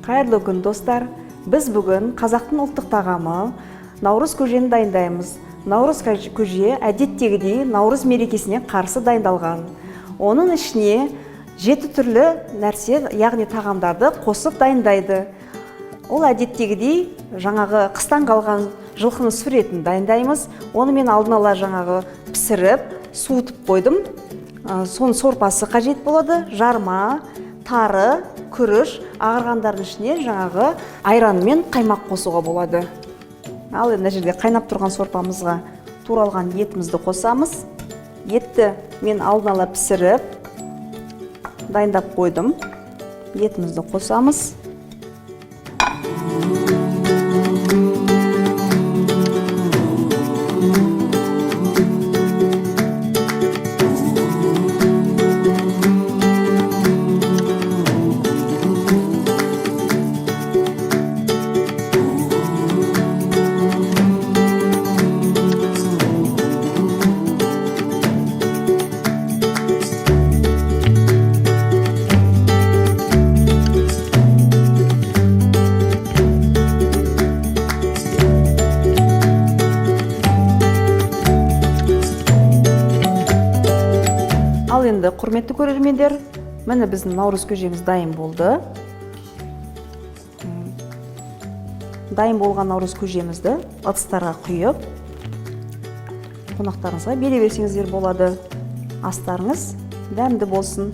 Қайырлы күн, достар! Біз бүгін қазақтың ұлттық тағамы наурыз көжені дайындаймыз. Наурыз көже әдеттегідей наурыз мерекесіне қарсы дайындалған. Оның ішіне 7 түрлі нәрсе, яғни тағамдарды қосып дайындайды. Ол әдеттегідей жаңағы қыстан қалған жылқының сүр етін дайындаймыз. Оны мен алдын ала жаңағы пісіріп, суытып қойдым. Соның сорпасы қажет болады. Жарма, тары, күріш, ағарғандардың ішіне жаңағы айран мен қаймақ қосуға болады. Ал енді мына жерде қайнап тұрған сорпамызға туралған етімізді қосамыз. Етті мен алдын ала пісіріп, дайындап қойдым. Етімізді қосамыз. Ал енді, құрметті көрермендер, міне біздің наурыз көжеміз дайын болды. Дайын болған наурыз көжемізді ыдыстарға құйып, қонақтарыңызға бере берсеңіздер болады. Астарыңыз дәмді болсын.